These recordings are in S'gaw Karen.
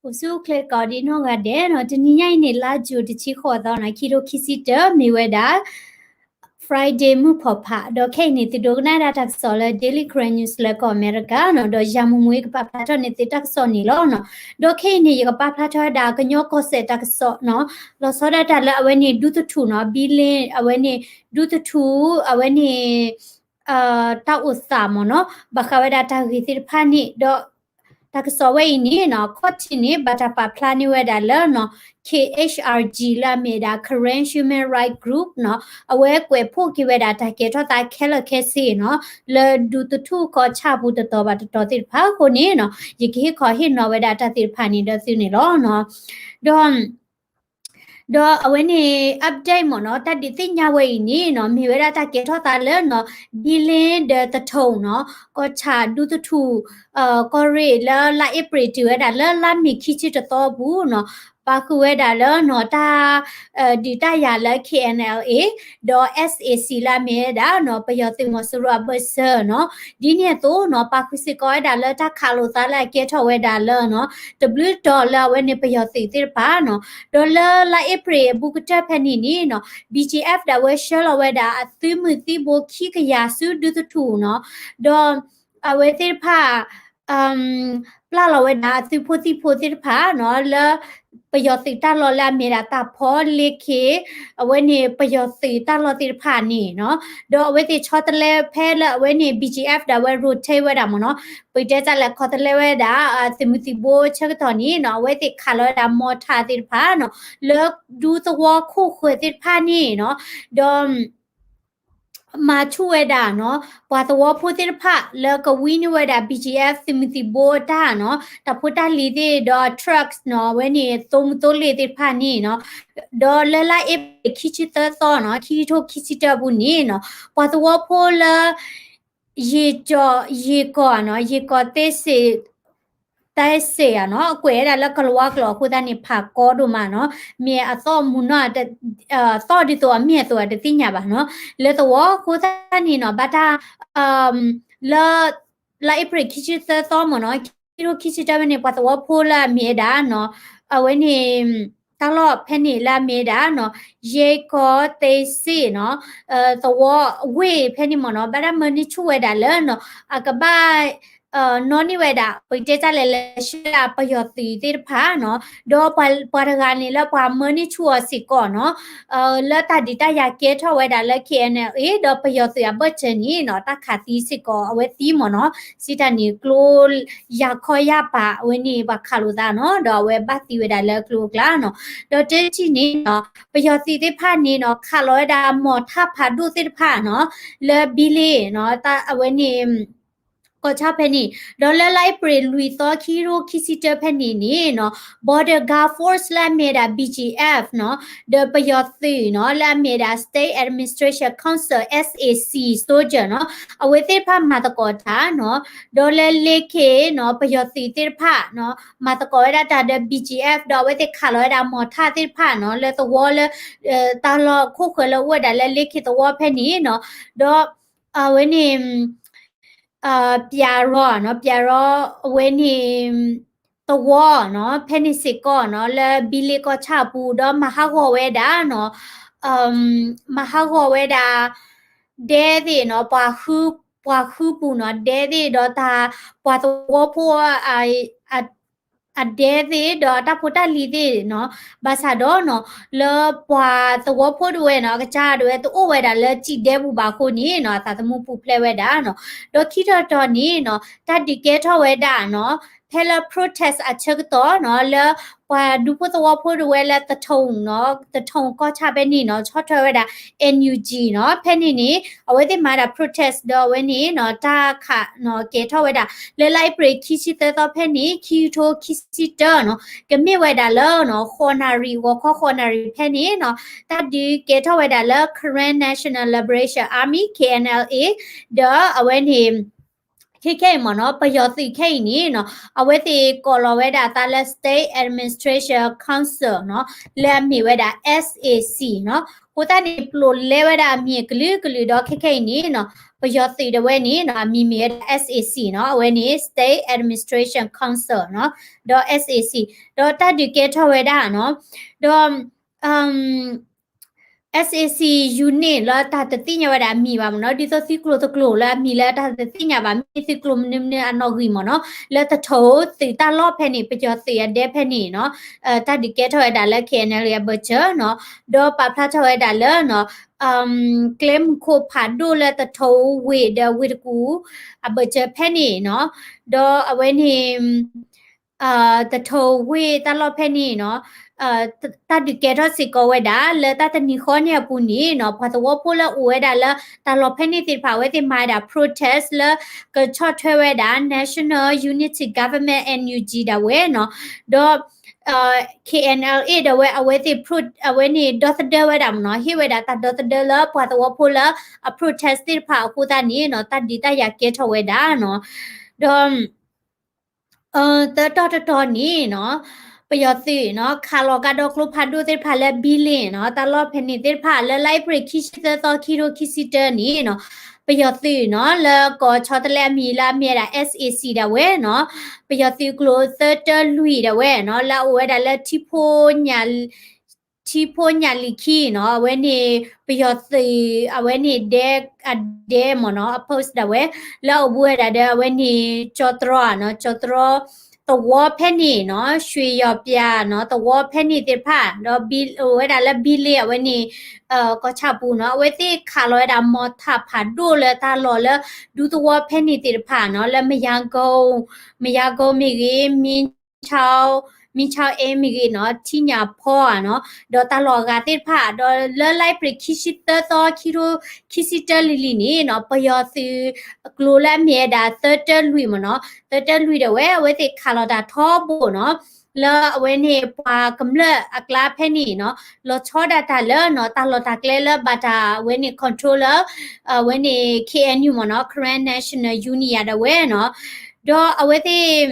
အိၣ်ဆူၣ်အိၣ်ချ့ကိးဒံးနီၢ်ဂၤဒဲးနီၤ, တနံၤညါအံၤန့ၣ် လါယူၤတဆံဃိးသီနီၤ, ခံထိခံဆံတၢ မ့ၢ်ဝဲဒၣ် Friday မုၢ်ဖီၣ်ဖး, ဒီးခဲအံၤန့ၣ် သုဒိကနၣ်ဒၣ်တၢ်ကစီၣ်လၢ Daily Karen News လၢကီၢ်အမဲရကၤနီၤ, ဒီးယၤမူမူကပာ်ဖျါထီၣ်န့ၢ်သုတၢ်ကစီၣ်န့ၣ်လီၤနီၤ. ဒီးခဲအံၤန့ၣ် ယကပာ်ဖျါထီၣ်ဝဲဒၣ်ကညီကီၢ်စဲၣ်တၢ်ကစီၣ်နီၤ, လီၤဆီဒၣ်တၢ်လၢအဝဲန့ၣ် ဒူသထူၣ်နီၤ, ဘံလ့ အဝဲန့ၣ် ဒူသထူၣ် အဝဲန့ၣ် တၢ်အိၣ်သးမ့ၢ်နီၤ, ဘၣ်ဃးဝဲဒၣ်တၢ်ဂ့ၢ်သ့ၣ်တဖၣ်န့ၣ်, ဒီးတၢ်ကစီၣ်ဝဲအံၤန့ၣ်နီၤ, ခီၣ်ထံးန့ၣ် ဘၣ်တၢ်ပာ်ဖျါန့ၢ်ဝဲဒၣ်လၢနီၤ, K H R G လၢအမ့ၢ်ဒၣ် Karen Human Rights Group နီၤ, အဝဲကွဲးဖှိၣ်က့ၤဝဲဒၣ်တၢ်ကဲထီၣ်သးခဲလၢာ်ခဲဆ့နီၤ, လၢဒူသထူၣ်ကီၢ်ဆၣ်ပူၤတတီၤဘၣ်တတီၤသ့ၣ်တဖၣ်အဃိန့ၣ်နီၤ, ယကဟ့ၣ်ခီဟ့ၣ်နီၤဝဲဒၣ်တၢ်သ့ၣ်တဖၣ်န့ၣ်ဒီးသုန့ၣ်လီၤနီၤ. ဒီး ဒီးအဝဲန့ၣ် update မ့ၢ်နီၤ, တၢ်ဒုးသ့ၣ်ညါဝဲအံၤန့ၣ်နီၤ, မ့ၢ်ဝဲဒၣ်တၢ်ကဲထီၣ်သးလၢနီၤ, ဘံလ့ဒီးသထူၣ်နီၤ, ကီၢ်ဆၣ်ဒူသထူၣ် ကီၢ်ရ့ၣ်လၢလါအ့ဖြ့ၣ် တုၤဝဲဒၣ်လၢလါမ့ၤခံဆံတသီအပူၤနီၤ, ပာ်ဃုာ်ဝဲဒၣ်လၢနီၤ, တၢ်ဒုးတၢ်ယၤလၢ K N L A ဒီး S A C လၢအမ့ၢ်ဝဲဒၣ်နီၤ, ပယီၤသုးမီၤစိရိၤအဘၢၣ်စၢၤနီၤ, ဒ်န့ၣ်အသိးနီၤ, ပာ်ဃုာ်စ့ၢ်ကီးဝဲဒၣ်လၢတၢ်ခးလိာ်သးလၢအကဲထီၣ်ဝဲဒၣ်လၢနီၤ, တဘျုးတီၤလၢအဝဲန့ၣ်ပယီၤသုးသ့ၣ်တဖၣ်နီၤ, ဒီးလၢလါအ့ဖြ့ၣ်အဘူးကတၢၢ်ဖဲန့ၣ်န့ၣ်နီၤ, B G F ဒၣ်ဝဲဆှၢလီၤဝဲဒၣ်အသုးမုၢ်သံဘိခံကယၤဆူဒူသထူၣ်နီၤ, ဒီး အဝဲသ့ၣ်တဖၣ် ပျၢ်လီၤဝဲဒၣ်အသုးဖိသံၣ်ဖိသ့ၣ်တဖၣ်နီၤ, လၢပယီၤသုးတၢ်လီၢ်လၢအမ့ၢ်ဒၣ်တၢ်ဖီလ့ခ့, အဝဲန့ၣ်ပယီၤသုးတၢ်လီၢ်သ့ၣ်တဖၣ်န့ၣ်နီၤ, ဒီးအဝဲသ့ၣ်ဆီတလဲဖဲလၢအဝဲန့ၣ် B G F ဒၣ်ဝဲ rotate ဝဲဒၣ်မ့ၢ်နီၤ, ပတဲတၢ်လဲၤခီတလဲဝဲဒၣ် သုးမုၢ်သံၣ်ဘိဆၢကတီၢ်န့ၣ်နီၤ, အဝဲသ့ၣ်ခးလီၤဝဲဒၣ် mortar သ့ၣ်တဖၣ်နီၤ, လၢဒူသဝီခိၣ်ဃၢၤသ့ၣ်တဖၣ်န့ၣ်နီၤ, ဒီး မၤဆူၣ်ဝဲဒၣ်နီၤ, ပှၤသဝီဖိသ့ၣ်တဖၣ်လၢကဝံန့ၢ်ဝဲဒၣ် B G F သုးမုၢ်သံၣ်ဘိအတၢ်နီၤ, တၢ်ဖိတၢ်လံၤသ့ၣ်ဒီး trucks နီၤ, အဝဲန့ၣ်သိမူသိလ့ၣ်သ့ၣ်တဖၣ်န့ၣ်နီၤ, ဒီးလၢလါအ့ဖြ့ၣ်ခံဆံသၢသီနီၤ, ခံကထိခံဆံတၢအပူၤန့ၣ်နီၤ, ပှၤသဝီဖိလၢ ယ့ၣ်ကီၢ်, ယ့ၣ်ကီၢ်နီၤ, ယ့ၣ်ကီၢ်သ့စ့ၣ် သ့စ့ၣ်ဧါနီၤ, အကွဲးဝဲဒၣ်လၢကလၤဝါကျိာ်အဃိသတးန့ၣ် ဖးကီဒိၣ်မးနီၤ, မ့ၢ်အသီၣ်မုၢ်နီၤ, သီၣ်ဒ်သိးအမ့ၢ်အသိးအတသ့ၣ်ညါဘၣ်နီၤ, လၢသဝီအဃိသတးန့ၣ်နီၤ, ဘၣ်တၢ် လၢ လါအ့ဖြ့ၣ်ခံဆံသၢသီမ့ၢ်နီၤ, ခံကထိခံဆံတၢဝဲန့ၣ် ပှၤသဝီဖိလၢအမ့ၢ်ဝဲဒၣ်နီၤ, အဝဲန့ၣ် တၢ်လီၢ်ဖဲန့ၣ်လၢအမ့ၢ်ဝဲဒၣ်နီၤ, ယ့ၣ်ကီၢ်သ့စ့ၣ်နီၤ, သဝီဝ့ၢ်ဖဲန့ၣ်မ့ၢ်နီၤ, ဘၣ်တၢ်မၢန့ၢ်ဆူၣ်ဝဲဒၣ်လၢနီၤ, အကဘၣ် နီၣ်န့ၢ်ဝဲဒၣ် ပတဲတၢ်လဲၤလဲၤဆှၢဒၣ်ပယီၤသုးသ့ၣ်တဖၣ်နီၤ, ဒီးပှၤတဂၤန့ၣ်လၢပှၤမၢန့ၢ်ဆူၣ်အီၤစ့ၢ်ကီးနီၤ, လၢတၢ်ဒုးတၢ်ယၤကဲထီၣ်ဝဲဒၣ်လၢ K N L A ဒီးပယီၤသုးအဘၢၣ်စၢၤန့ၣ်နီၤ, တၢ်ခးသံစ့ၢ်ကီးအဝဲသံမ့ၢ်နီၤ, စံးတၢ်န့ၣ်ကျိ ယၤခီယၤပၤ အဝဲန့ၣ်ပှၤခးလိာ်သးနီၤ, ဒီးအဝဲဘၣ်သံဝဲဒၣ်လၢကျိအကျါနီၤ, ဒီးတထံၣ်န့ၣ်နီၤ, ပယီၤသုးသ့ၣ်တဖၣ်န့ၣ်နီၤ, ခးလီၤဝဲဒၣ် mortar ဖးဒိၣ်သ့ၣ်တဖၣ်နီၤ, လၢဘံလ့နီၤ, အဝဲန့ၣ် ကီၢ်ဆၣ်ဖဲန့ၣ်, ဒီးလၢလါအ့ဖြ့ၣ်လွံၢ်သီ ခံကထိခံဆံတၢဖဲန့ၣ်န့ၣ်နီၤ, Border Guard Force လၢအမ့ၢ်ဝဲဒၣ် B G F နီၤ, ဒီးပယီၤသုးနီၤ, လၢအမ့ၢ်ဝဲဒၣ် State Administration Council, S A C soldier နီၤ, အဝဲသ့ၣ်တဖၣ်မၤသကိးတၢ်နီၤ, ဒီးလၢလ့ခ့နီၤ, ပယီၤသုးသ့ၣ်တဖၣ်နီၤ, မၤသကိးဝဲဒၣ်တၢ်ဒီး B G F ဒီးအဝဲသ့ၣ်ခးလီၤဝဲဒၣ် mortar သ့ၣ်တဖၣ်နီၤ, လၢသဝီလၢ တၢ်လီၢ်ခိၣ်ဃၢၤလၢအိၣ်ဝဲဒၣ်လၢလ့ခ့သဝီဖဲန့ၣ်နီၤ, ဒီး အဝဲန့ၣ် ပျးရီနီၤ, ပျးရီအဝဲန့ၣ် သဝီနီၤ, ဖဲန့ၣ်စ့ၢ်ကီးနီၤ, လၢဘံလ့ကီၢ်ဆၣ်အပူၤ ဒီးမၤဟးဂီၤဝဲဒၣ်နီၤ, မၤဟးဂီၤဝဲဒၣ် ဒဲသ့ၣ်နီၤ, ပှၤဃုပူၤနီၤ, ဒဲသ့ၣ်ဒီးတၢ် ပှၤသဝီဖိ အဒဲသ့ၣ် ဒီးတၢ်ဖိတၢ်လံၤသ့ၣ်နီၤ, ဘၣ်ဆၣ်ဒီးနီၤ, လၢပှၤသဝီဖိဒၣ်ဝဲနီၤ, အကစၢ်ဒၣ်ဝဲတအိၣ်ဝဲဒၣ်လၢစံၣ်ဒဲပူၤဘၣ်အဃိန့ၣ်နီၤ, အသးသမူပူၤဖျဲးဝဲဒၣ်နီၤ, ဒီးခံထီၣ်တီၤန့ၣ်နီၤ, တၢ်ဒုးကဲထီၣ်ဝဲဒၣ်နီၤ, ဖဲလၢ protest အဆၢကတီၢ်နီၤ, လၢပှၤဒူဖိသဝီဖိဒၣ်ဝဲလၢသထူၣ်နီၤ, သထူၣ်ကီၢ်ဆၣ်ဖဲန့ၣ်နီၤ, ဆီၣ်ထွဲဝဲဒၣ် N U G နီၤ, ဖဲန့ၣ်န့ၣ် အဝဲသ့ၣ်မၤဒၣ် protest ဒီးအဝဲန့ၣ်နီၤ, တၢ်ခးနီၤ ကဲထီၣ်ဝဲဒၣ် လၢလါအ့ဖြ့ၣ်ခံဆံသၢသီဖဲန့ၣ် ခံကထိခံဆံတၢနီၤ, ကမ့ၢ်ဝဲဒၣ်လၢနီၤ, ဃိးနၣ်ရံၣ် ဂီၤခီဃိးနၣ်ရံၣ်ဖဲန့ၣ်နီၤ, တၢ်ဒုးကဲထီၣ်ဝဲဒၣ်လၢ Karen National Liberation Army, K N L A ဒီးအဝဲန့ၣ် K ခဲခဲအံၤမ့ၢ်နီၤ ပယီၤသုးခဲအံၤန့ၣ်နီၤ အဝဲသ့ၣ်ကိးလီၤဝဲဒၣ်အသးလၢ State Administration Council နီၤ လၢအမ့ၢ်ဝဲဒၣ် SAC နီၤ အဃိသတးန့ၣ် ပျိးလဲဝဲဒၣ်အမံၤအကလုာ်ကလုာ်ဒီး ခဲခဲအံၤန့ၣ်နီၤ ပယီၤသုးဒၣ်ဝဲန့ၣ်နီၤ အမံၤမ့ၢ်ဝဲဒၣ် SAC နီၤ အဝဲန့ၣ် State Administration Council နီၤ ဒီး SAC ဒီးတၢ်ဒုးကဲထီၣ်ဝဲဒၣ်နီၤ ဒီး SAC unit လၢတၢ်တသ့ၣ်ညါဝဲဒၣ်အမံၤဘၣ်မ့ၢ်နီၤ ဒ်သိးသုကျိၤတကျိၤလၢအမံၤလၢတၢ်တသ့ၣ်ညါဘၣ် မ့ၢ်သုကျိၤမနုၤမနုၤအနီၣ်ဂံၢ်မ့ၢ်နီၤ လၢသထူသုးတၢ်လီၢ်ဖဲန့ၣ် ပယီၤသုးအဒဲဖဲန့ၣ်နီၤ တၢ်ဒုးကဲထီၣ်ဝဲဒၣ်လၢ K N L A အဘၢၣ်စၢၤနီၤ ဒီးပာ်ဖျါထီၣ်ဝဲဒၣ်လၢနီၤ ကျဲမုၢ်ခိၣ်ဖးဒိၣ်လၢသထူဝ့ၢ်ဒီးဝ့ၢ်တကူၣ် အဘၢၣ်စၢၤဖဲန့ၣ်နီၤ ဒီးအဝဲန့ၣ် သထူဝ့ၢ်တၢ်လီၢ်ဖဲန့ၣ်နီၤ တၢ်ဒုးကဲထီၣ်စ့ၢ်ကီးဝဲဒၣ် လၢတၢ်တနံၤဃီန့ၣ်အပူၤန့ၣ်နီၤ ပှၤသဝီဖိလၢအိၣ်ဝဲဒၣ်လၢတၢ်လီၢ်ဖဲန့ၣ်သ့ၣ်တဖၣ် အဝဲသ့ၣ်မၤဝဲဒၣ် protest လၢကဆီၣ်ထွဲဝဲဒၣ် National Unity Government N U G ဒၣ်ဝဲနီၤ ဒီး K N L A ဒၣ်ဝဲ အဝဲသ့ၣ် pro အဝဲန့ၣ်ဒီသဒၢဝဲဒၣ်မ့ၢ်နီၤ ဟ့ၣ်ဝဲဒၣ်တၢ်ဒီသဒၢလၢပှၤသဝီဖိလၢအ protest သ့ၣ်တဖၣ်အဃိသတးန့ၣ်နီၤ တၢ်ဒုးတၢ်ယၤကဲထီၣ်ဝဲဒၣ်နီၤ ဒီး သၢတီၢ်တတီၢ်န့ၣ်နီၤ ပယီၤသုးနီၤ ခးလီၤကဒီးကျိဖးဒိၣ်သ့ၣ်တဖၣ်လၢ ဘံလ့ၣ် နီၤ တၢ်လီၢ်ဖဲန့ၣ်သ့ၣ်တဖၣ် လၢလါအ့ဖြ့ၣ်ခံဆံသၢသီ ခံထိခံဆံတၢန့ၣ်နီၤ ပယီၤသုးနီၤ လၢကိးဆီတလဲအမံၤလၢအမ့ၢ်ဝဲဒၣ် SAC ဒၣ်ဝဲနီၤ ပယီၤသုးကျိသၢတၢလွံၢ်ဒၣ်ဝဲနီၤ လၢအအိၣ်ဝဲဒၣ်လၢ ထံဖိညၣ်လံၤခံနီၤ အဝဲန့ၣ် ပယီၤသုး အဝဲန့ၣ်ဒဲ အဒဲမ့ၢ်နီၤ အ post ဒၣ်ဝဲ လၢအအိၣ်ဘူးဝဲဒၣ်ဒီး အဝဲန့ၣ် ကၠီတြီနီၤ ကၠီတြီ သဝီဖဲန့ၣ်နီၤ ရွှေရော်ပြားနီၤ သဝီဖဲန့ၣ်သ့ၣ်တဖၣ် ဒီးအိၣ်ဝဲဒၣ်လၢ ဘံလ့ၣ် အဝဲန့ၣ် ကီၢ်ဆၣ်ပူၤနီၤ အဝဲသ့ၣ်ခးလီၤဝဲဒၣ် မီၤထၣ်ဖးဒိၣ်လၢတၢ်လီၢ်လၢ ဒူသဝီဖဲန့ၣ်သ့ၣ်တဖၣ်နီၤ လၢ မယါကိ မယါကိမ့ၢ်ဂ့ၤ မ့ၢ် မ့ၢ်ဆါအ့မ့ၢ်ဂ့ၤနီၤ ထံညၣ်ဖီဧါနီၤ ဒီးတၢ်လီၢ်အဂၤသ့ၣ်တဖၣ် ဒီးလၢလါအ့ဖြ့ၣ်ခံဆံသၢသီ ခံထိခံဆံတၢလံၤလံၤန့ၣ်နီၤ ပယီၤသုးကျိၤလၢအမ့ၢ်ဝဲဒၣ် သၢတၢလွံၢ်မ့ၢ်နီၤ သၢတၢလွံၢ်ဒၣ်ဝဲ အဝဲသ့ၣ်ခးလီၤတၢ်ထီဘိနီၤ လၢအဝဲန့ၣ် ပှၤကမျၢၢ်အကျါဖဲန့ၣ်နီၤ လီၤဆီဒၣ်တၢ်လၢနီၤ တၢ်လီၢ်တၢ်ကျဲလၢဘၣ်တၢ်ဝဲန့ၣ် control လၢ အဝဲန့ၣ် K N U မ့ၢ်နီၤ Karen National Union ဒၣ်ဝဲနီၤ ဒီးအဝဲသ့ၣ်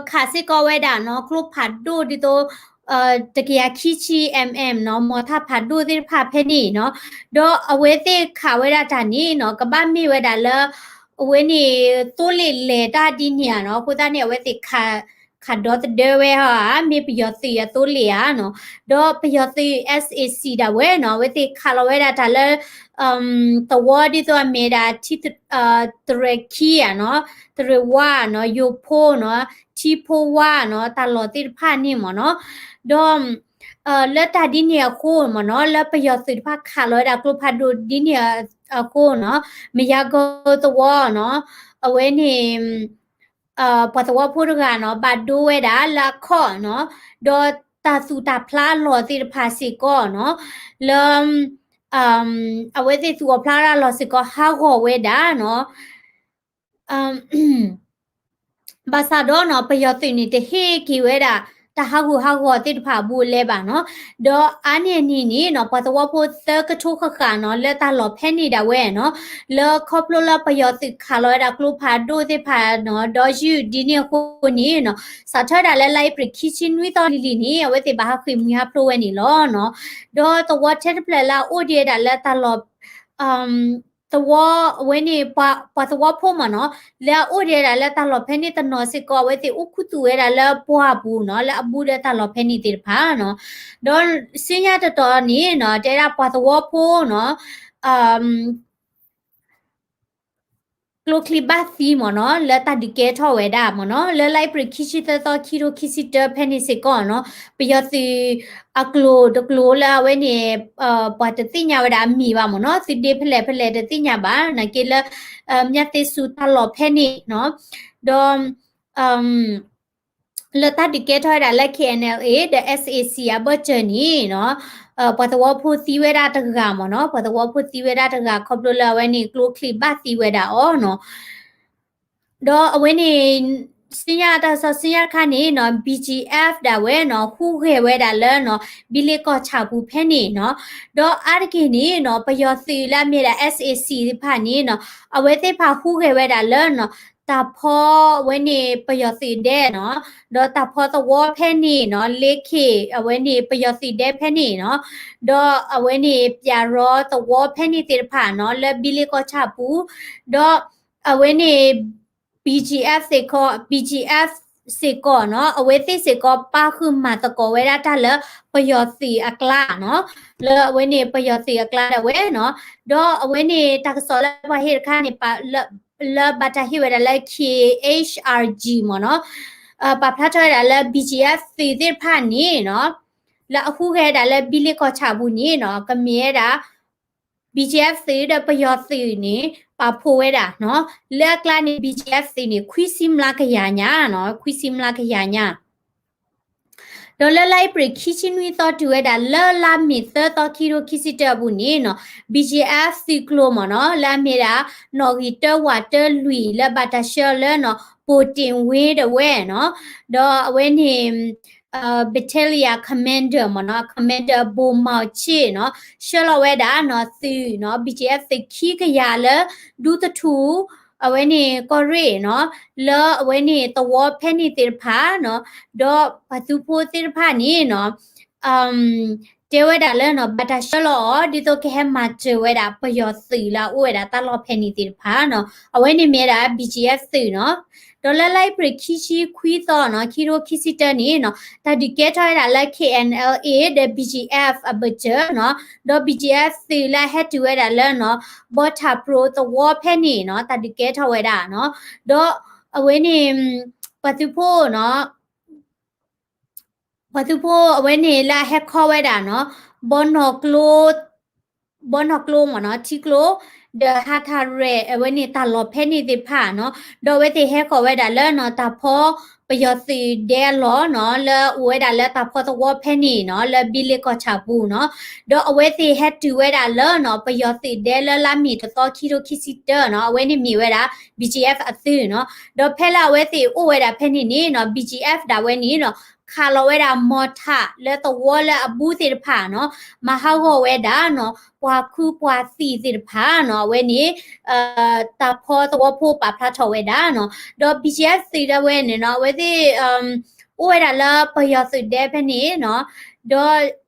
ခးစ့ၢ်ကီးဝဲဒၣ်နီၤ ကျိဖးဒိၣ်ဒ်သိး တကယၤခံဆံ MM နီၤ မီၤထၣ်ဖးဒိၣ်သ့ၣ်တဖၣ်ဖဲန့ၣ်နီၤ ဒီးအဝဲသ့ၣ်ခးဝဲဒၣ်တၢ်န့ၣ်နီၤ ကဘၣ်မ့ၢ်ဝဲဒၣ်လၢ အဝဲန့ၣ် သိလ့ၣ်လဲၤတၢ်ဒ်န့ၣ်ဧါနီၤ အဃိသတးန့ၣ် အဝဲသ့ၣ် ခးဒီသဒၢဝဲဧါ မ့ၢ်ပယီၤသုးအသိလ့ၣ်ဧါနီၤ ဒီးပယီၤသုး SAC ဒၣ်ဝဲနီၤ အဝဲသ့ၣ်ခးလီၤဝဲဒၣ်တၢ်လၢ သဝီဒ်သိးအမ့ၢ်ဒၣ် ထံ တရဲၣ်ခံဧါနီၤ တရဲၣ်ဝါနီၤ ယိၤဖိနီၤ ထံဖိဝါနီၤ တၢ်လီၢ်သ့ၣ်တဖၣ်န့ၣ်မ့ၢ်နီၤ ဒီး လၢတၢ်ဒ်န့ၣ်အဃိမ့ၢ်နီၤ လၢပယီၤသုးတဖၣ်ခးလီၤဝဲဒၣ်ကျိဖးဒိၣ်ဒ်န့ၣ်အဃိနီၤ မယါကိသဝီနီၤ အဝဲန့ၣ် ပှၤသဝီဖိတဂၤနီၤ ဘၣ်ဒိဝဲဒၣ်လၢအခီၣ်နီၤ ဒီးတၢ်သူၣ်တၢ်ဖျးအလီၢ်သ့ၣ်တဖၣ်စ့ၢ်ကီးနီၤ လၢ အဝဲသ့ၣ်သူၣ်အီၣ်ဖျးအီၣ်အလီၢ်စ့ၢ်ကီးဟးဂီၤဝဲဒၣ်နီၤ ဘၣ်ဆၣ်ဒီးနီၤ ပယီၤသုးန့ၣ် တဟ့ၣ်က့ၤဝဲဒၣ် တၢ်ဟးဂူာ်ဟးဂီၤသ့ၣ်တဖၣ်အဘူးအလဲဘၣ်နီၤ ဒီးအါန့ၢ်အန့ၣ်န့ၣ်နီၤ ပှၤသဝီဖိသၢကထိဃၣ်ဃၣ်နီၤ လၢတၢ်လီၢ်ဖဲန့ၣ်ဒၣ်ဝဲနီၤ လၢခီဖျိလၢပယီၤသုးခးလီၤဝဲဒၣ်ကျိဖးဒိၣ်သ့ၣ်တဖၣ်နီၤ ဒီးယုၢ်ဒ်န့ၣ်အဃိန့ၣ်နီၤ စးထီၣ်ဒၣ်လၢလါအ့ဖြ့ၣ်ခံဆံနွံသီလံၤလံၤန့ၣ် အဝဲသ့ၣ်ဘၣ်ဟးဃ့ၢ်မှံဟးဖျိးဝဲန့ၣ်လီၤနီၤ ဒီးသဝီထဲတဖျၢၣ်လၢအအိၣ်ဒံးဝဲဒၣ်လၢတၢ်လီၢ် သဝီအဝဲန့ၣ် ပှၤသဝီဖိမ့ၢ်နီၤ လၢအအိၣ်ဒံးဝဲဒၣ်လၢတၢ်လီၢ်ဖဲန့ၣ်တနီၤစ့ၢ်ကီး အဝဲသ့ၣ်အိၣ်ခူသူၣ်ဝဲဒၣ်လၢပှၢ်ပူၤနီၤ လၢအဘူးဒီးတၢ်လီၢ်ဖဲန့ၣ်သ့ၣ်တဖၣ်နီၤ ဒီးဆူညါတတီၤန့ၣ်နီၤ တဲဒၣ်ပှၤသဝီဖိနီၤ ကျိချံဘၣ်သံမ့ၢ်နီၤ လၢတၢ်ဒုးကဲထီၣ်ဝဲဒၣ်မ့ၢ်နီၤ လၢလါအ့ဖြ့ၣ်ခံဆံသၢသီ ခံထိခံဆံတၢဖဲန့ၣ်စ့ၢ်ကီးနီၤ ပယီၤသုးအကျိၤတကျိၤလၢအဝဲန့ၣ် ပှၤတသ့ၣ်ညါဝဲဒၣ်အမံၤဘၣ်မ့ၢ်နီၤ သုးဒ့ဖဲလဲၣ်ဖဲလဲၣ်တသ့ၣ်ညါဘၣ် နာ်က့လၢ မြသ့စူၤတၢ်လီၢ်ဖဲန့ၣ်နီၤ ဒီး လၢတၢ်ဒုးကဲထီၣ်ဝဲဒၣ်လၢ KNLA ဒီး SAC အဘၢၣ်စၢၤန့ၣ်နီၤ ပှၤသဝီဖိသံဝဲဒၣ်တဂၤမ့ၢ်နီၤ ပှၤသဝီဖိသံဝဲဒၣ်တဂၤ ခီဖျိလၢအဝဲန့ၣ် ကျိချံဘၣ်သံဝဲဒၣ်အီၤနီၤ ဒီးအဝဲန့ၣ် ဆူညါတၢ်ကစီၣ်ဆူညါတခါန့ၣ်နီၤ ဘံၣ်ကၠံၣ်အဲၣ်ဖ် ဒၣ်ဝဲနီၤ ဟူးဂဲၤဝဲဒၣ်လၢနီၤ ဘံလ့ကီၢ်ဆၣ်ပူၤဖဲန့ၣ်နီၤ, ဒီးအါတက့ၢ်န့ၣ်နီၤ ပယီၤသုးလၢအမ့ၢ်ဒၣ် SAC သ့ၣ်တဖၣ်န့ၣ်နီၤ အဝဲသ့ၣ်တဖၣ်ဟူးဂဲၤဝဲဒၣ်လၢနီၤ တၢ်ဖီအဝဲန့ၣ်ပယီၤသုးဒဲနီၤ, ဒီးတၢ်ဖီသဝီဖဲန့ၣ်နီၤ လ့ခ့ၣ်အဝဲန့ၣ်ပယီၤသုးဒဲဖဲန့ၣ်နီၤ, ဒီးအဝဲန့ၣ်ပၠးရီသဝီဖဲန့ၣ်သ့ၣ်တဖၣ်နီၤ လၢဘံလ့ကီၢ်ဆၣ်ပူၤ, ဒီးအဝဲန့ၣ် BGF စ့ၢ်ကီး BGF စ့ၢ်ကီးနီၤ အဝဲသ့ၣ်စ့ၢ်ကီးပာ်ဃုာ်မၤသကိးဝဲဒၣ်တၢ်လၢပယီၤသုးအကျါနီၤ, လၢအဝဲန့ၣ်ပယီၤသုးအကျါဒၣ်ဝဲနီၤ, ဒီးအဝဲန့ၣ်တၢ်ကစီၣ်လၢပှၤဟ့ၣ်တခါန့ၣ် လၢဘၣ်တၢ်ဟ့ၣ်ဝဲဒၣ်လၢ KHRG မ့ၢ်နီၤ, ပာ်ဖျါထီၣ်ဝဲဒၣ်လၢ BGF သုးသ့ၣ်တဖၣ်န့ၣ်နီၤ, လၢအဟူးဂဲၤဒၣ်လၢဘံလ့ကီၢ်ဆၣ်ပူၤန့ၣ်နီၤ ကမ့ၢ်ဝဲဒၣ် BGF သုးဒီးပယီၤသုးန့ၣ် ပာ်ဖှိၣ်ဝဲဒၣ်နီၤ, လၢအကျါန့ၣ် BGF သုးန့ၣ် ခွံဆံမျးကယၤညါနီၤ, ခွံဆံမျးကယၤညါ ဒီးလၢလါအ့ဖြ့ၣ်ခံဆံနွံသီတုၤဝဲဒၣ်လၢလါမ့ၤသၢသီခံကထိခံဆံတၢအပူၤန့ၣ်နီၤ BGF သုးကျိၤမ့ၢ်နီၤ လၢအမ့ၢ်ဒၣ် နီၣ်ဂံၢ်တၢဝးတၢလွံၢ်လၢဘၣ်တၢ်ဆှၢလၢနီၤ ပိၣ်တ့ၣ်ဝ့ဒၣ်ဝဲနီၤ, ဒီးအဝဲန့ၣ် battalion commander မ့ၢ်နီၤ commander ဘိၣ်မီၣ်ဆ့ၣ်နီၤ ဆှၢလီၤဝဲဒၣ်နီၤ သုးနီၤ BGF သုးခံကယၤလၢ ဒူသထူၣ် အဝဲန့ၣ်ကီၢ်ရ့ၣ်နီၤ လၢအဝဲန့ၣ်သဝီဖဲန့ၣ်သ့ၣ်တဖၣ်နီၤ ဒီးပှၤသုးဖိသ့ၣ်တဖၣ်န့ၣ်နီၤ တဲဝဲဒၣ်လၢနီၤ ဘၣ်တၢ်ဆှၢလီၤအီၤ ဒ်သိးကဟဲမၤစၢၤဝဲဒၣ်ပယီၤသုးလၢအအိၣ်ဝဲဒၣ်တၢ်လီၢ်ဖဲန့ၣ်သ့ၣ်တဖၣ်နီၤ အဝဲန့ၣ်မ့ၢ်ဝဲဒၣ် BGF သုးနီၤ ဒီးလၢလါအ့ဖြ့ၣ်ခံဆံခွံသီနီၤ ခံကထိခံဆံတၢန့ၣ်နီၤ တၢ်ဒုးကဲထီၣ်ဝဲဒၣ်လၢ KNLA ဒီး BGF အဘၢၣ်စၢၤနီၤ ဒီး BGF သုးလၢအဟဲတုၤဝဲဒၣ်လၢနီၤ ဘီထၣ်ပြိသဝီဖဲန့ၣ်နီၤ တၢ်ဒုးကဲထီၣ်ဝဲဒၣ်နီၤ ဒီးအဝဲန့ၣ် ပှၤသုးဖိနီၤ ပှၤသုးဖိအဝဲန့ၣ်လၢအဟဲခီဝဲဒၣ်နီၤ ဘီနီၢ်ကျိ ဘီနီၢ်ကျိမ့ၢ်နီၤ ထံကျိ ဒီးဟးထးရဲၣ် အဝဲန့ၣ်တၢ်လီၢ်ဖဲန့ၣ်သ့ၣ်တဖၣ်နီၤ ဒီးအဝဲသ့ၣ်ဟဲဃီၤဝဲဒၣ်လၢနီၤ တၢ်ဖီပယီၤသုးဒဲအလီၢ်နီၤ လၢအအိၣ်ဝဲဒၣ်လၢတၢ်ဖီသဝီဖဲန့ၣ်နီၤ လၢဘံလ့ကီၢ်ဆၣ်ပူၤနီၤ ဒီးအဝဲသ့ၣ်ဟဲတုၤဝဲဒၣ်လၢနီၤ ပယီၤသုးဒဲလၢလါမ့ၤတသီခံကထိခံဆံတၢနီၤ အဝဲန့ၣ်မ့ၢ်ဝဲဒၣ် BGF အသုးနီၤ ဒီးဖဲလၢအဝဲသ့ၣ်အိၣ်ဝဲဒၣ်ဖဲန့ၣ်န့ၣ်နီၤ BGF ဒၣ်ဝဲန့ၣ်နီၤ ခးလီၤဝဲဒၣ် mortar လၢသဝီလၢအဘူးသ့ၣ်တဖၣ်နီၤ မၤဟးဂီၤဝဲဒၣ်နီၤ ပှၤခူပှၤသံၣ်သ့ၣ်တဖၣ်နီၤ အဝဲန့ၣ် တၢ်ဖီသဝီဖိပာ်ဖျါထီၣ်ဝဲဒၣ်နီၤ ဒီး BGF သုးဒၣ်ဝဲန့ၣ်နီၤ အဝဲသ့ၣ် အိၣ်ဝဲဒၣ်လၢပယီၤသုးဒဲဖဲန့ၣ်နီၤ ဒီး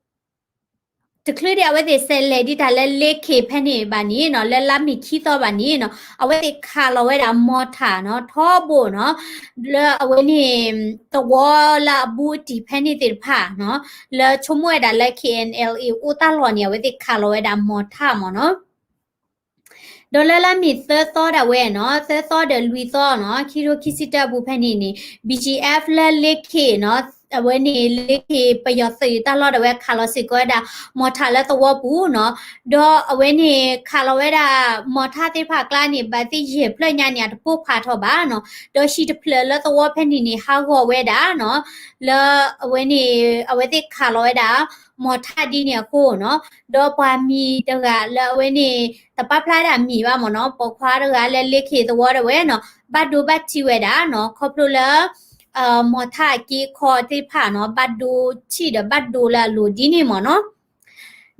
တချုးဒံးအဝဲသ့ၣ်ဆဲးလဲၤဒံးတၢ်လၢလ့ခ့ၣ်ဖဲန့ၣ်ဘၣ်န့ၣ်နီၤ လၢလါမ့ၤခံသီဘၣ်န့ၣ်နီၤ အဝဲသ့ၣ်ခးလီၤဝဲဒၣ် mortar နီၤ ထီဘိနီၤ လၢအဝဲန့ၣ် သဝီလၢအဘူးအတံၢ်ဖဲန့ၣ်သ့ၣ်တဖၣ်နီၤ လၢဆိကမိၣ်ဝဲဒၣ်လၢ KNLA အိၣ်တၢ်လီၢ်န့ၣ် အဝဲသ့ၣ်ခးလီၤဝဲဒၣ် mortar မ့ၢ်နီၤ ဒီးလၢလါမ့ၤသၢသီဒၣ်ဝဲနီၤ သၢသီဒီးလွံၢ်သီနီၤ ခံကထိခံဆံတၢအပူၤဖဲန့ၣ်န့ၣ် BGF လၢလ့ခ့ၣ်နီၤ အဝဲန့ၣ်လ့ခ့ၣ်ပယီၤသုးတၢ်လီၢ်ဒၣ်ဝဲခးလီၤစ့ၢ်ကီးဝဲဒၣ် mortar လၢသဝီပူၤနီၤ ဒီးအဝဲန့ၣ်ခးလီၤဝဲဒၣ် mortar သ့ၣ်တဖၣ်အကျါန့ၣ် ဘၣ်သ့ၣ်ယဲၢ်ဖျၢၣ်ညါန့ၣ် အတပိၢ်ဖးထီၣ်ဘၣ်နီၤ ဒီးဟံၣ်တဖျၢၣ်လၢသဝီဖဲန့ၣ်န့ၣ် ဟးဂီၤဝဲဒၣ်နီၤ လၢအဝဲန့ၣ် အဝဲသ့ၣ်ခးလီၤဝဲဒၣ် mortar ဒ်န့ၣ်အဃိနီၤ ဒီးပှၤမံၤတဂၤလၢအဝဲန့ၣ် တပာ်ဖျါဒၣ်မံၤဘၣ်မ့ၢ်နီၤ ပိာ်ခွါတဂၤလၢလ့ခ့ၣ်သဝီဒၣ်ဝဲနီၤ ဘၣ်ဒိဘၣ်ထံးဝဲဒၣ်နီၤ ခီဖျိလၢ mortar အက့အခီသ့ၣ်တဖၣ်နီၤ ဘၣ်ဒိထံၣ်ဒီးဘၣ်ဒိလၢအလိၤဒ်န့ၣ်မ့ၢ်နီၤ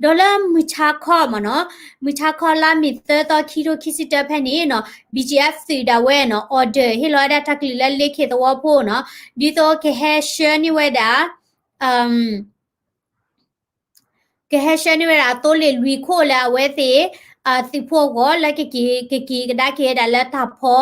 ဒီးလၢမုၢ်ဆါခီမ့ၢ်နီၤ မုၢ်ဆါခီလါမ့ၤသၢသီခံကထိခံဆံတၢဖဲန့ၣ်နီၤ BGF သုးဒၣ်ဝဲနီၤ order ဟ့ၣ်လီၤဝဲဒၣ်တၢ်ကလုၢ်လၢလ့ခ့ၣ်သဝီဖိနီၤ ဒ်သိးကဟဲဆှၢန့ၢ်ဝဲဒၣ် ကဟဲဆှၢန့ၢ်ဝဲဒၣ်သိလ့ၣ်လွံၢ်ခိၣ်လၢအဝဲသ့ၣ် သုးဖိအဂီၢ်လၢကက့ၤ ကက့ၤကဒါက့ၤဝဲဒၣ်လၢတၢ်ဖီ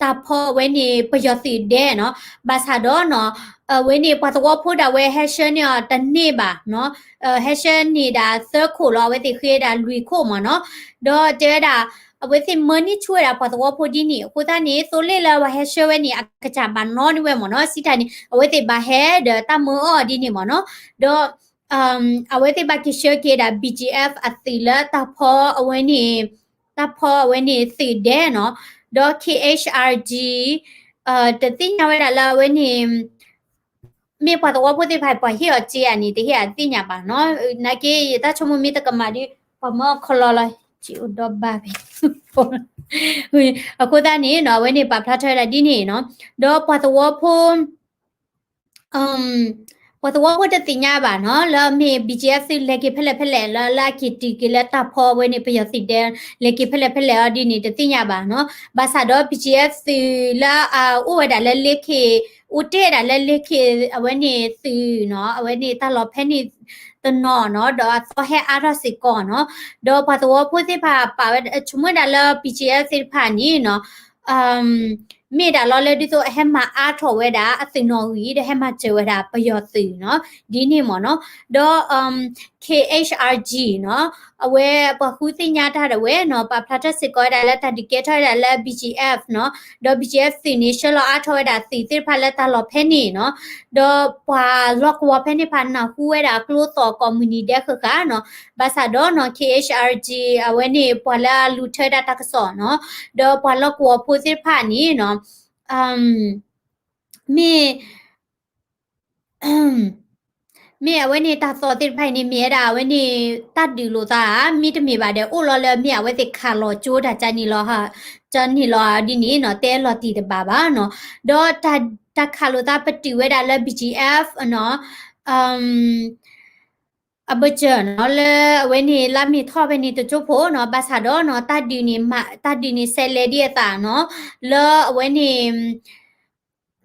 တၢ်ဖီအဝဲန့ၣ်ပယီၤသုးဒဲနီၤ ဘၣ်ဆၣ်ဒီးနီၤ အဝဲန့ၣ်ပှၤသဝီဖိဒၣ်ဝဲဟဲဆှၢန့ၢ်အီၤတန့ၢ်ဘၣ်နီၤ ဟဲဆှၢန့ၢ်ဒၣ်သၢခိၣ်လီၤ အဝဲသ့ၣ်ဃ့ဒၣ်လွံၢ်ခိၣ်မ့ၢ်နီၤ ဒီးတဲဝဲဒၣ် အဝဲသ့ၣ်မၢန့ၢ်ဆူၣ်ဝဲဒၣ်ပှၤသဝီဖိဒ်န့ၣ် အဃိသတးန့ၣ် သိလ့ၣ်လၢပှၤဟဲဆှၢဝဲန့ၣ် အကစၢ်ဘၣ်နီတမံၤဝဲမ့ၢ်နီၤ စံးတၢ်န့ၣ် အဝဲသ့ၣ်ဘၣ်ဟဲဒီးတၢ်မၢအီၤဒ်န့ၣ်မ့ၢ်နီၤ ဒီး အဝဲသ့ၣ်ဘၣ်က့ၤဆှၢက့ၤဒၣ် BGF အသုးလၢတၢ်ဖီအဝဲန့ၣ် တၢ်ဖီအဝဲန့ၣ်သုးဒဲနီၤ ဒီး KHRG တသ့ၣ်ညါဝဲဒၣ်လၢအဝဲန့ၣ် မ့ၢ်ပှၤသဝီဖိသ့ၣ်တဖၣ် ပှၤဟ့ၣ်အီၤစ့ဧါန့ၣ် တဟ့ၣ်အသ့ၣ်ညါဘၣ်နီၤ နာ်က့ ယတၢ်ဆိကမိၣ်မ့ၢ်တကမၣ်ဒီး ပှၤမၢအီၤခီလီၤလီၤ ဒီးဘၣ်ဖဲ အဃိသတးန့ၣ်နီၤ အဝဲန့ၣ်ပာ်ဖျါထီၣ်ဝဲဒၣ်ဒ်န့ၣ်နီၤ, ဒီးပှၤသဝီဖိ ပှၤသဝီဖိတသ့ၣ်ညါဘၣ်နီၤ လၢမ့ၢ် B G F သုးလဲၤက့ၤဖဲလဲၣ်ဖဲလဲၣ် လၢလၢအက့ၤတုၤက့ၤလၢတၢ်ဖီဝဲန့ၣ် ပယီၤသုးဒဲ လဲၤက့ၤဖဲလဲၣ်ဖဲလဲၣ်အီၤဒ်န့ၣ် တသ့ၣ်ညါဘၣ်နီၤ. ဘၣ်ဆၣ်ဒီး B G F သုးလၢအအိၣ်ဝဲဒၣ်လၢလ့ခ့ၣ် အိၣ်တ့ၢ်ဝဲဒၣ်လၢလ့ခ့ၣ် အဝဲန့ၣ်သုးနီၤ အဝဲန့ၣ်တၢ်လီၢ်ဖဲန့ၣ်တနီၤနီၤ ဒီးအသီဟဲအါထီၣ်စ့ၢ်ကီးနီၤ. ဒီးပှၤသဝီဖိသ့ၣ်တဖၣ်ပာ်ဝဲ ဆိကမိၣ်ဝဲဒၣ်လၢ B G F သ့ၣ်တဖၣ်န့ၣ်နီၤ မ့ၢ်ဒၣ်လီၤလၢဒ်သိးအဟဲမၤအါထီၣ်ဝဲဒၣ်အသုးနီၣ်ဂံၢ် ဒီးဟဲမၤစၢၤဝဲဒၣ်ပယီၤသုးနီၤ ဒ်န့ၣ်မ့ၢ်နီၤ. ဒီး K H R G နီၤ အဝဲပှၤဃုသ့ၣ်ညါတၢ်ဒၣ်ဝဲနီၤ ပာ်ဖျါထီၣ်စ့ၢ်ကီးဝဲဒၣ်လၢတၢ်ဒုးကဲထီၣ်ဝဲဒၣ်လၢ B G F နီၤ ဒီး B G F သုးန့ၣ် ဆှၢလီၤအါထီၣ်ဝဲဒၣ်သုးသ့ၣ်တဖၣ်လၢတၢ်လီၢ်ဖဲန့ၣ်နီၤ ဒီးပှၤလီၢ်ကဝီၤဖဲန့ၣ်တဖၣ်နၢ်ဟူဝဲဒၣ်ကျိသီၣ်ကိးမုၢ်နံၤဒဲးဃၣ်ဃၣ်နီၤ. ဘၣ်ဆၣ်ဒီးနီၤ K H R G အဝဲန့ၣ်ပှၤလၢအလူၤထွဲဒၣ်တၢ်ကစီၣ်နီၤ ဒီးပှၤလီၢ်ကဝီၤဖိသ့ၣ်တဖၣ်န့ၣ်နီၤ မ့ၢ် မ့ၢ်အဝဲန့ၣ်တၢ်သီၣ်သ့ၣ်တဖၣ်အံၤန့ၣ် မ့ၢ်ဝဲဒၣ်အဝဲန့ၣ်တၢ်ဒုးလိာ်သးဧါ မ့တမ့ၢ်ဘၣ်ဒီး အိၣ်လီၤလၢမ့ၢ်အဝဲသ့ၣ်ခးလီၤကၠိတၢ်ကန့ၣ်လီၤ ကန့ၣ်လီၤဒ်န့ၣ်နီၤ တဲလီၤတံၢ်တဘၣ်ဘၣ်နီၤ. ဒီးတၢ်ခးလိာ်သးပတုာ်ဝဲဒၣ်လၢ B G F နီၤ အဘၢၣ်စၢၤနီၤ လၢအဝဲန့ၣ်လါမ့ၤထီၣ်ဖဲန့ၣ်တကၠိဖိနီၤ ဘၣ်ဆၣ်ဒီးနီၤ တၢ်ဒုးန့ၣ် တၢ်ဒုးန့ၣ်ဆဲးလဲၤဒ်အသးနီၤ လၢအဝဲန့ၣ်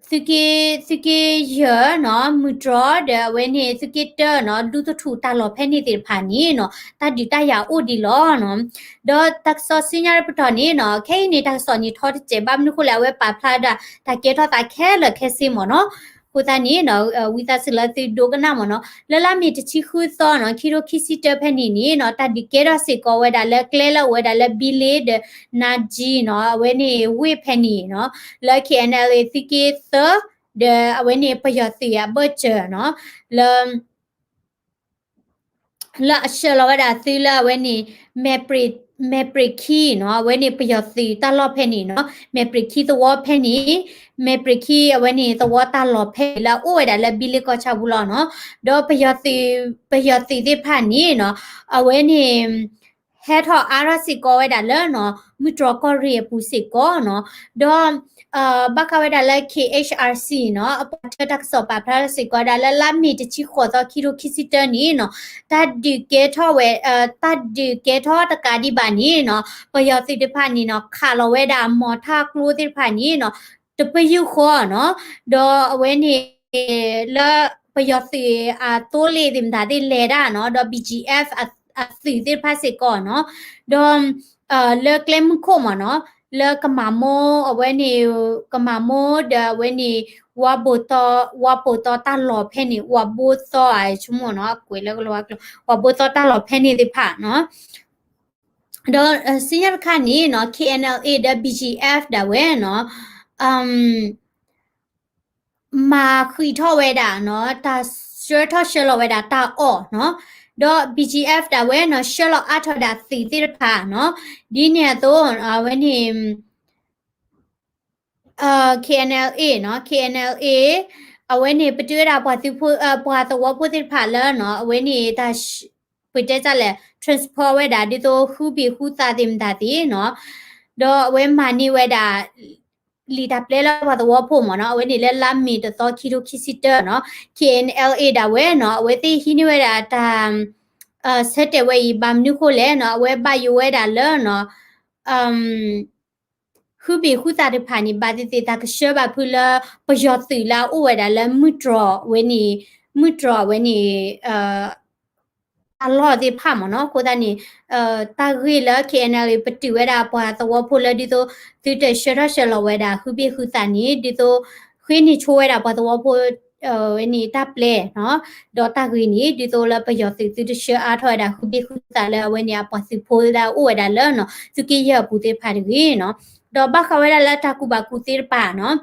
သုးက့ သုးက့ယဲၢ်နီၤ မုၢ်တြီၤ ဒီးအဝဲန့ၣ် သုးက့တၢနီၤ ဒူသထူၣ်တၢ်လီၢ်ဖဲန့ၣ်သ့ၣ်တဖၣ်န့ၣ်နီၤ တၢ်ဒုးတၢ်ယၤအိၣ်ဒံးလီၤနီၤ. ဒီးတၢ်ကစီၣ်ဆူညါတပတီၢ်န့ၣ်နီၤ ခဲအံၤန့ၣ် တၢ်ကစီၣ်န့ၣ်ထီတစဲး ဘၣ်မနုၤဃိလဲၣ် အဝဲပာ်ဖျါဒၣ်တၢ်ကဲထီၣ်သးခဲလၢာ်ခဲဆ့မ့ၢ်နီၤ. အဃိသတးန့ၣ် ဝံသးစူၤလၢသုဒိကနၣ်မ့ၢ်နီၤ လၢလါမ့ၤတဆံဃုသီနီၤ ခံထိခံဆံတၢဖဲန့ၣ်န့ၣ်နီၤ တၢ်ဒုးကဲထီၣ်စ့ၢ်ကီးဝဲဒၣ်လၢကျဲလၢအအိၣ်ဝဲဒၣ်လၢဘံလ့ဒီး နါကၠံနီၤ အဝဲန့ၣ်ဝ့ၢ်ဖဲန့ၣ်နီၤ လၢ K N L A သုးက့သၢ ဒီးအဝဲန့ၣ်ပယီၤသုးအဘၢၣ်စၢၤနီၤ လၢ လၢအဆှၢလီၤဝဲဒၣ်သုလၢအဝဲန့ၣ် မဲာ်ပြ့ၢ်ခံနီၤ အဝဲန့ၣ်ပယီၤသုးတၢ်လီၢ်ဖဲန့ၣ်နီၤ မဲာ်ပြ့ၢ်ခံသဝီဖဲန့ၣ် မဲာ်ပြ့ၢ်ခံအဝဲန့ၣ်သဝီတၢ်လီၢ်ဖဲန့ၣ်လၢအအိၣ်ဝဲဒၣ်လၢဘံလ့ကီၢ်ဆၣ်ပူၤလီၤနီၤ. ဒီးပယီၤသုး ပယီၤသုးသ့ၣ်တဖၣ်န့ၣ်နီၤ အဝဲန့ၣ် ဟဲထီၣ်အါထီၣ်စ့ၢ်ကီးဝဲဒၣ်လၢနီၤ မုၢ်တြီၤကီၢ်ရ့ၣ်အပူၤစ့ၢ်ကီးနီၤ. ဒီး ဘၣ်ဃးဝဲဒၣ်လၢ K H R C နီၤ အပှၤထၢတၢ်ကစီၣ်ပာ်ဖျါထီၣ်စ့ၢ်ကီးဝဲဒၣ်လၢ လါမ့ၤတဆံဃိးသီ ခံထိခံဆံတၢန့ၣ်နီၤ တၢ်ဒုးကဲထီၣ်ဝဲ တၢ်ဒုးကဲထီၣ်တကးဒံးဘၣ်န့ၣ်နီၤ ပယီၤသုးတဖၣ်န့ၣ်နီၤ ခးလီၤဝဲဒၣ်မီၤထၣ်ကျိသ့ၣ်တဖၣ်န့ၣ်နီၤ တပယူာ်ဃီနီၤ. ဒီးအဝဲန့ၣ် လၢပယီၤသုးအသိလ့ၣ်သ့ၣ်မတၤသ့ၣ်လဲၤဒၣ်နီၤ ဒီး B G F အသုးသ့ၣ်တဖၣ်စ့ၢ်ကီးနီၤ ဒီး လၢကျဲမုၢ်ခိၣ်မ့ၢ်နီၤ လၢကမၤမိၢ်အဝဲန့ၣ် ကမၤမိၢ်ဒီးအဝဲန့ၣ် ဝါဘိၣ်သီ ဝါဘိၣ်သီတၢ်လီၢ်ဖဲန့ၣ် ဝါဘိၣ်သီအဆိကမိၣ်နီၤ အကွဲးလၢကလီၤဝါကျိ ဝါဘိၣ်သီတၢ်လီၢ်ဖဲန့ၣ်သ့ၣ်တဖၣ်နီၤ ဒီးစံညါတခါန့ၣ်နီၤ K N L A ဒီး B G F ဒၣ်ဝဲနီၤ မၤဃံးထီၣ်ဝဲဒၣ်နီၤ တၢ်ဆှၢထီၣ်ဆှၢလီၤဝဲဒၣ်တၢ်အီၣ်နီၤ ဒီး B G F ဒၣ်ဝဲနီၤ ဆှၢလီၤအါထီၣ်ဝဲဒၣ်သုးသ့ၣ်တဖၣ်နီၤ ဒ်န့ၣ်အသိး အဝဲန့ၣ် K N L A နီၤ K N L A အဝဲန့ၣ် ပတုာ်ဝဲဒၣ်ပှၤသုးဖိ ပှၤသဝီဖိသ့ၣ်တဖၣ်လၢနီၤ အဝဲန့ၣ် တၢ် ပတဲတၢ်လဲၣ် transport ဝဲဒၣ် ဒ်သိးဃုဘ့ၣ်ဃုသးသ့ၣ်မတၤသ့ၣ်နီၤ ဒီးအဝဲမၤန့ၢ်ဝဲဒၣ် လံာ်တၢ်ပျဲလၢပှၤသဝီဖိမ့ၢ်နီၤ အဝဲန့ၣ်လၢလါမ့ၤတသီ ခံထိခံဆံတၢနီၤ K N L A ဒၣ်ဝဲနီၤ အဝဲသ့ၣ်ဟံးန့ၢ်ဝဲဒၣ်တၢ် ဆၢတဲာ်ဝဲအံၤ ဘၣ်မနုၤဃိလဲၣ်နီၤ အဝဲဘၣ်ယိၣ်ဝဲဒၣ်လၢနီၤ ဃုဘ့ၣ်ဃုသးတဖၣ်န့ၣ် ဘၣ်သ့ၣ်သ့ၣ်တၢ်ကဆှၢဘၣ်ဖုလၢ ပယီၤသုးလၢအအိၣ်ဝဲဒၣ်လၢမုၢ်တြီၤဝဲန့ၣ် မုၢ်တြီၤဝဲန့ၣ် အလီၢ်သ့ၣ်တဖၣ်မ့ၢ်နီၤ. အဃိသတးန့ၣ် တၢ်ဂ့ၢ်လၢ K N L A ပတုာ်ဝဲဒၣ်ပှၤသဝီဖိလၢဒ်သိး သုတဆှၢထီၣ်ဆှၢလီၤဝဲဒၣ် ဃုဘ့ၣ်ဃုသးန့ၣ် ဒ်သိး ဃ့န့ၢ်ဆိဝဲဒၣ်ပှၤသဝီဖိ ဝဲန့ၣ်တၢ်ပျဲနီၤ. ဒီးတၢ်ဂ့ၢ်န့ၣ် ဒ်သိးလၢပယီၤသုးသုတဆှၢအါထီၣ်ဝဲဒၣ် ဃုဘ့ၣ်ဃုသးလၢအဝဲန့ၣ် အပှၤသုးဖိလၢအအိၣ်ဝဲဒၣ်လၢနီၤ သုးက့ယဲၢ်အပူၤသ့ၣ်တဖၣ်တဂ့ၤနီၤ. ဒီးဘၣ်ဃးဝဲဒၣ်လၢတၢ်ကူၣ်ဘၣ်ကူၣ်သ့တဖၣ်နီၤ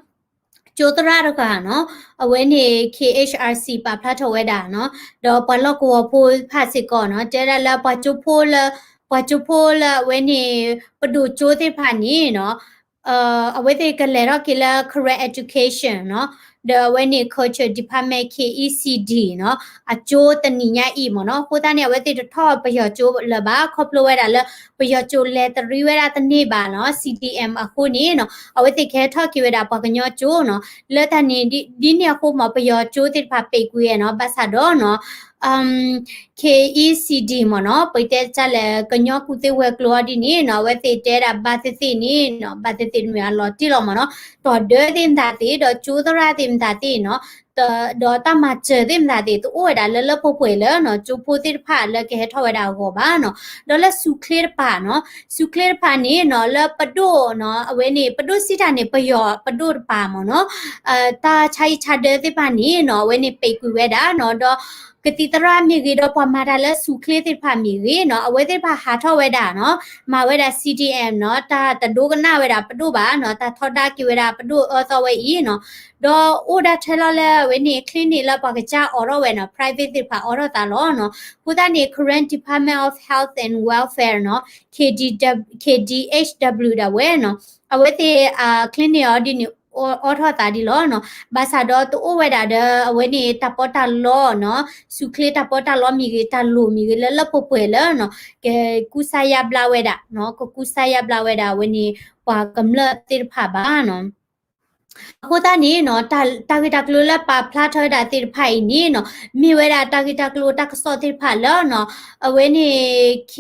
ကၠိသရၣ်တဂၤနီၤ အဝဲန့ၣ် K H R C ပာ်ဖျါထီၣ်ဝဲဒၣ်နီၤ ဒီးပှၤလီၢ်ကဝီၤဖိတဖၣ်စ့ၢ်ကီးနီၤ တဲဒၣ်လၢပှၤကၠိဖိလၢ ပှၤကၠိဖိလၢအဝဲန့ၣ် ပဒိၣ်ကၠိသ့ၣ်တဖၣ်န့ၣ်နီၤ အဝဲသ့ၣ်ကလဲၤထီၣ်က့ၤလၢ Karen Education နီၤ, ဒီးအဝဲန့ၣ် Culture Department, K E C D နီၤ, အကၠိတနံၤညါအံၤမ့ၢ်နီၤ. အဃိသတးန့ၣ် အဝဲသ့ၣ်တထီၣ်ပယီၤကၠိလၢၤဘၣ်, ခီဖျိဝဲဒၣ်လၢ ပယီၤကၠိလဲၤတရံးဝဲဒၣ်တန့ၢ်ဘၣ်နီၤ, C D M အဃိန့ၣ်နီၤ, အဝဲသ့ၣ်ကဟဲထီၣ်က့ၤဝဲဒၣ်ပှၤကညီကၠိနီၤ. လၢတၢ်န့ၣ်ဒ်န့ၣ်အဃိမ့ၢ် ပယီၤကၠိသ့ၣ်တဖၣ်ပဲာ်ကွံာ်နီၤ, ဘၣ်ဆၣ်ဒီးနီၤ K E C D မ့ၢ်နီၤ, ပတဲတၢ်လဲၣ် ကညီကူၣ်သ့ဝဲၤကျိၤအီၤဒ်န့ၣ်နီၤ, အဝဲသ့ၣ်တဲဒၣ်ဘၣ်သ့ၣ်သ့ၣ်န့ၣ်နီၤ, ဘၣ်သ့ၣ်သ့ၣ်တမ့ၢ်အလီၤတံၢ်လီၤမ့ၢ်နီၤ, တီၤဒၢသ့ၣ်မတၤသ့ၣ် ဒီးကၠိသရၣ်သ့ၣ်မတၤသ့ၣ်နီၤ, ဒီးတၢ်မၤစၢၤသ့ၣ်မတၤသ့ၣ် တအိၣ်ဝဲဒၣ်လၢလၢပှဲၤပှဲၤလၢနီၤ, ကၠိဖိသ့ၣ်တဖၣ်လၢကဟဲထီၣ်ဝဲဒၣ်အဂီၢ်ဘၣ်နီၤ. ဒီးလၢဆူၣ်ချ့တပၤနီၤ, ဆူၣ်ချ့တပၤန့ၣ်နီၤ, လၢပဒိၣ်နီၤ, အဝဲန့ၣ် ပဒိၣ်စံးတၢ်န့ၣ် ပယီၤပဒိၣ်တပၤမ့ၢ်နီၤ, တၢ်ဆါဟံၣ်ဆါဒၢသ့ၣ်တဖၣ်န့ၣ်နီၤ, အဝဲန့ၣ်ပဲာ်ကွံာ်ဝဲဒၣ်နီၤ, ဒီးကသံၣ်သရၣ်မ့ၢ်ဂ့ၤ ဒီးပှၤမၤတၢ်လၢဆူၣ်ချ့သ့ၣ်တဖၣ်မ့ၢ်ဂ့ၤနီၤ, အဝဲသ့ၣ်တဖၣ်ဟးထီၣ်ဝဲဒၣ်နီၤ, မၤဝဲဒၣ် C D M နီၤ, တၢ်တဒိကနၣ်ဝဲဒၣ်ပဒိၣ်ဘၣ်နီၤ, တၢ်ထီဒါက့ၤဝဲဒၣ်ပဒိၣ်အၢသီဝဲအံၤနီၤ, ဒီးအိၣ်ဒၣ်ထဲလီၤလၢအဝဲန့ၣ် clinic လၢပှၤကစၢ်အိးထီၣ်ဝဲနီၤ, private သ့ၣ်တဖၣ်အိးထီၣ်သးလီၤနီၤ. အဃိသတးန့ၣ် Karen Department of Health and Welfare နီၤ, K D W, K D H W ဒၣ်ဝဲနီၤ, အဝဲသ့ၣ် clinic အီၤဒ်န့ၣ် အိးထီၣ်သးဒ်လီၤနီၤ. ဘၣ်ဆၣ်ဒီးတအိၣ်ဝဲဒၣ်ဒီး အဝဲန့ၣ်တၢ်ပီးတၢ်လီနီၤ, ဆူၣ်ချ့တၢ်ပီးတၢ်လီမ့ၢ်ဂ့ၤ, တၢ်လိၣ်မ့ၢ်ဂ့ၤ လၢလၢပှဲၤပှဲၤလၢနီၤ, ကကူစါယါဘျါဝဲဒၣ်နီၤ, ကကူစါယါဘျါဝဲဒၣ်အဝဲန့ၣ် ပှၤကမျၢၢ်သ့ၣ်တဖၣ်ဘၣ်နီၤ. အဃိသတးန့ၣ်နီၤ, တၢ်ဂ့ၢ်တၢ်ကျိၤလၢပာ်ဖျါထီၣ်ဝဲဒၣ်သ့ၣ်တဖၣ်အံၤန့ၣ်နီၤ, မ့ၢ်ဝဲဒၣ်တၢ်ဂ့ၢ်တၢ်ကျိၤတၢ်ကစီၣ်သ့ၣ်တဖၣ်လၢနီၤ, အဝဲန့ၣ် K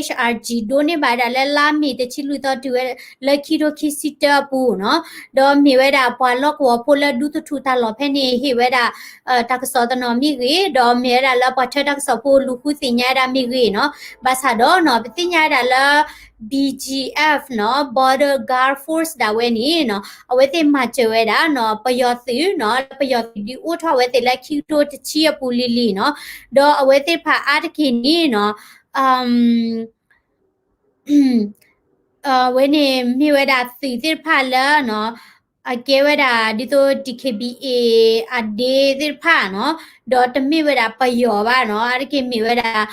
H R G ဒိးန့ၢ်ဘၣ်ဝဲဒၣ်လၢလါမ့ၤတဆံလွံၢ်သီတုၤဝဲလၢခံထိခံဆံတၢအပူၤနီၤ, ဒီးမ့ၢ်ဝဲဒၣ်ပှၤလီၢ်ကဝီၤဖိလၢဒူသထူၣ်တၢ်လီၢ်ဖဲန့ၣ် ဟ့ၣ်ဝဲဒၣ် တၢ်ကစီၣ်တနီၤမ့ၢ်ဂ့ၤ, ဒီးမ့ၢ်ဝဲဒၣ်လၢပှၤထၢတၢ်ကစီၣ်ဖိလူၤဃုသ့ၣ်ညါဝဲဒၣ်မ့ၢ်ဂ့ၤနီၤ, ဘၣ်ဆၣ်ဒီးနီၤ, ပသ့ၣ်ညါဝဲဒၣ်လၢ B G F နီၤ, Border Guard Force ဒၣ်ဝဲန့ၣ်နီၤ, အဝဲသ့ၣ်မၤစၢၤဝဲဒၣ်နီၤ, ပယီၤသုးနီၤ, လၢပယီၤသုးဒုးအိၣ်ထီၣ်ဝဲသ့ၣ်လၢခံကထိတဆံအပူၤလံၤလံၤနီၤ, ဒီးအဝဲသ့ၣ်တဖၣ်အါတက့ၢ်န့ၣ်နီၤ, အဝဲန့ၣ်မ့ၢ်ဝဲဒၣ်သုးသ့ၣ်တဖၣ်လၢနီၤ, အကဲဝဲဒၣ်ဒ်သိး D K B A အဒ့သ့ၣ်တဖၣ်နီၤ, ဒီးတမ့ၢ်ဝဲဒၣ်ပယီၤဘၣ်နီၤ, အါတက့ၢ်မ့ၢ်ဝဲဒၣ်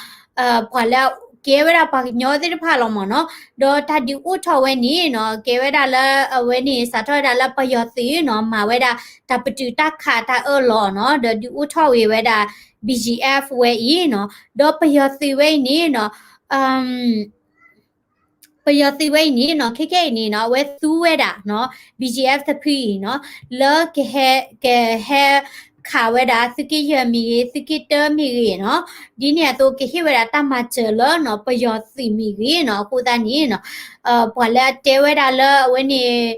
ပှၤလၢကဲဝဲဒၣ်ပှၤကညီသ့ၣ်တဖၣ်လီၤမ့ၢ်နီၤ, ဒီးတၢ်ဒုးအိၣ်ထီၣ်ဝဲန့ၣ်နီၤ, ကဲဝဲဒၣ်လၢအဝဲန့ၣ် စးထီၣ်ဝဲဒၣ်လၢပယီၤသုးနီၤ, မၤဝဲဒၣ်တၢ်ပတုာ်တၢ်ခးတၢ်အၢၣ်လီၤနီၤ, ဒီးဒုးအိၣ်ထီၣ်ဝဲဝဲဒၣ် B G F ဝဲအံၤနီၤ, ဒီးပယီၤသုးဝဲအံၤန့ၣ်နီၤ, ပယီၤသုးဝဲအံၤန့ၣ်နီၤ, ခဲကဲအံၤန့ၣ်နီၤ, အဝဲသူဝဲဒၣ်နီၤ, B G F တဖုအံၤနီၤ, လၢကဟဲ ကဟဲခးဝဲဒၣ်သုးက့ယဲၢ်မ့ၢ်ဂ့ၤ, သုးက့တၢမ့ၢ်ဂ့ၤနီၤ, ဒ်န့ၣ်အသိးကဟ့ၣ်ဝဲဒၣ်တၢ်မၤစၢၤလၢနီၤ, ပယီၤသုးမ့ၢ်ဂ့ၤနီၤ, အဃိသတးန့ၣ်နီၤ, ပှၤလၢအတဲဝဲဒၣ်လၢအဝဲန့ၣ်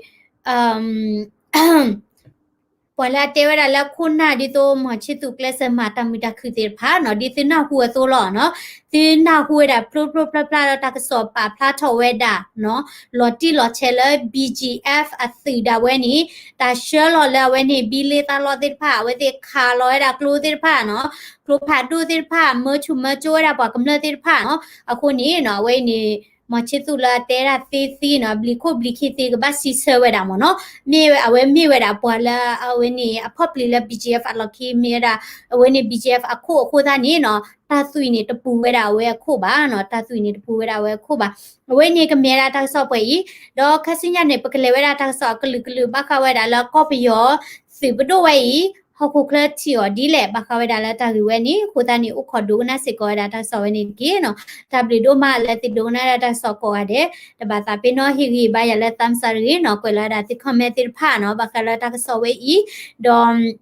ပှၤလၢအတဲဝဲဒၣ်လၢခိၣ်နၢ်ဒ်သိး မီၤဆ့သူးကျဲးစၢးမၤတၢ်မုာ်တၢ်ခုၣ်သ့ၣ်တဖၣ်နီၤ, ဒ်သုနၢ်ဟူအသိးလီၤနီၤ, သုနၢ်ဟူဝဲဒၣ်ဖျိဖျိဖျါဖျါဒီးတၢ်ကစီၣ်ပာ်ဖျါထီၣ်ဝဲဒၣ်နီၤ, လီၤတံၢ်လီၤဆဲးလၢ B G F အသုးဒၣ်ဝဲန့ၣ် တၢ်ဆှၢလီၤလၢအဝဲန့ၣ် ဘံလ့သးလီသ့ၣ်တဖၣ် အဝဲသ့ၣ်ခးလီၤဝဲဒၣ်ကျိသ့ၣ်တဖၣ်နီၤ, ကျိဖးဒိၣ်သ့ၣ်တဖၣ် မၢဆူၣ်မၢကၠိဝဲဒၣ်ပှၤကမျၢၢ်သ့ၣ်တဖၣ်နီၤ, အဃိန့ၣ်နီၤ, အဝဲအံၤန့ၣ် မီၤဆ့သူးလၢအတဲဒၣ်သ့သ့နီၤ, ဘျံးခိၣ်ဘျံးခံသ့ကဘၣ်စံးဆၢဝဲဒၣ်မ့ၢ်နီၤ, မ့ၢ်ဝဲအဝဲမ့ၢ်ဝဲဒၣ်ပှၤလၢအဝဲန့ၣ် အဖီၣ်ပျံၤလၢ B G F အလီၢ်ခံ မ့ၢ်ဝဲဒၣ် အဝဲန့ၣ် B G F အခိၣ်အဃိသတးန့ၣ်နီၤ, တၢ်သွံၣ်န့ၣ်တပူၤဝဲဒၣ်အဝဲအခိၣ်ဘၣ်နီၤ, တၢ်သွံၣ်န့ၣ်တပူၤဝဲဒၣ်အဝဲအခိၣ်ဘၣ်, အဝဲန့ၣ်ကမ့ၢ်ဝဲဒၣ်တၢ်ကစီၣ်ပှဲၤအံၤ, ဒီးခါဆူညါန့ၣ် ပကလဲၤဝဲဒၣ်တၢ်ကစီၣ်အကလုာ်ကလုာ်ဘၣ်ဃးဝဲဒၣ်လၢကီၢ်ပယီၤ သုးပဒိၣ်ဝဲအံၤ ဟီၣ်ခိၣ်ချၢထံၣ်အီၤဒ်လဲၣ် ဘၣ်ဃးဝဲဒၣ်လၢတၢ်ဂ့ၢ်ဝဲန့ၣ်, အဃိသတးန့ၣ် အိၣ်ခိးဒိကနၣ်စ့ၢ်ကီးဝဲဒၣ်တၢ်ကစီၣ်ဝဲန့ၣ်တက့ၢ်နီၤ, တၢ်ဘျုးဒိၣ်မးလၢသုဒိကနၣ်ဒၣ်တၢ်ကစီၣ်ကိးဂၤဒဲး, တဘၣ်သးပ့ၤနီၣ် ဟ့ၣ်ဂံၢ်ဘါယၤလၢသးစၢ်တဂ့ၤနီၤ, ကွဲးလီၤဝဲဒၣ်သု comment သ့ၣ်တဖၣ်နီၤ, ဘၣ်ဃးလၢတၢ်ကစီၣ်ဝဲအံၤ, ဒီး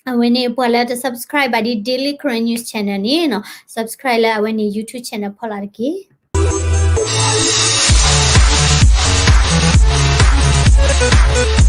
အဝဲန့ၣ် ပှၤလၢတ subscribe ဘၣ်ဒ် Daily Karen News Channel န့ၣ်နီၤ, subscribe လၢအဝဲန့ၣ် YouTube channel ဖီလာ်တက့ၢ်.